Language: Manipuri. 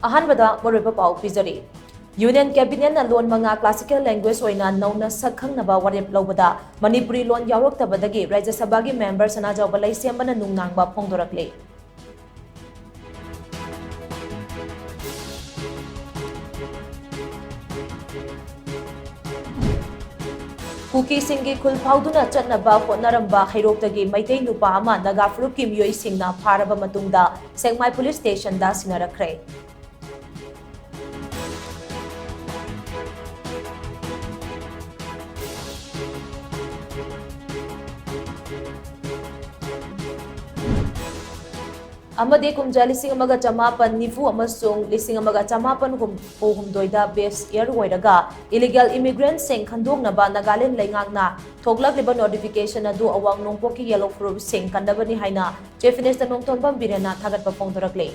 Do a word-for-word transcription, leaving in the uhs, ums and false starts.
ꯑꯍꯥꯟꯕꯗ ꯃꯔꯨꯑꯣꯏꯕ ꯄꯥꯎ ꯄꯤꯖꯔꯤ꯫ Union Cabinetꯅ ꯂꯣꯟ ꯃꯉꯥ classical language ꯑꯣꯏꯅ ꯅꯧꯅ ꯁꯛ ꯈꯪꯅꯕ ꯋꯥꯔꯦꯞ ꯂꯧꯕꯗ ꯃꯅꯤꯄꯨꯔꯤ ꯂꯣꯟ ꯌꯥꯎꯔꯛꯇꯕꯗꯒꯤ ꯔꯥꯖ꯭ꯌ ꯁꯚꯥꯒꯤ member ꯁꯅꯥꯖꯥꯎꯕ ꯂꯩꯁꯦꯝꯕꯅ ꯅꯨꯡꯅꯥꯡꯕ ꯐꯣꯡꯗꯣꯔꯛꯂꯤ꯫ ꯀꯨꯀꯤꯁꯤꯡꯒꯤ ꯈꯨꯜ ꯐꯥꯎꯗꯨꯅ ꯆꯠꯅꯕ ꯍꯣꯠꯅꯔꯝꯕ ꯍꯩꯔꯣꯛꯇꯒꯤ ꯃꯩꯇꯩ ꯅꯨꯄꯥ ꯑꯃ ꯅꯥꯒꯥ ꯐꯨꯔꯨꯞꯀꯤ ꯃꯤꯑꯣꯏꯁꯤꯡꯅ ꯐꯥꯔꯕ ꯃꯇꯨꯡꯗ ꯁꯦꯛꯃꯥꯏ police stationꯗ ꯁꯤꯟꯅꯔꯛꯈ꯭ꯔꯦ꯫ ꯑꯃꯗꯤ ꯀꯨꯝꯖꯥ ꯂꯤꯁꯤꯡ ꯑꯃꯒ ꯆꯃꯥꯄꯟ ꯅꯤꯐꯨ ꯑꯃꯁꯨꯡ ꯂꯤꯁꯤꯡ ꯑꯃꯒ ꯆꯃꯥꯄꯟ ꯍꯨꯝꯐꯨ ꯍꯨꯝꯗꯣꯏꯗ base year ꯑꯣꯏꯔꯒ illegal immigrantꯁꯤꯡ ꯈꯟꯗꯣꯛꯅꯕ ꯅꯥꯒꯥꯂꯦꯟ ꯂꯩꯉꯥꯛꯅ ꯊꯣꯛꯂꯛꯂꯤꯕ notification ꯑꯗꯨ ꯑꯋꯥꯡ ꯅꯣꯡꯄꯣꯛꯀꯤ ꯌꯦꯜꯂꯣ ꯐꯨꯔꯨꯞꯁꯤꯡ ꯀꯟꯅꯕꯅꯤ ꯍꯥꯏꯅ Chief Minister ꯅꯣꯡꯊꯣꯝꯕꯝ ꯕꯤꯔꯦꯟꯅ ꯊꯥꯒꯠꯄ ꯐꯣꯡꯗꯣꯔꯛꯂꯤ꯫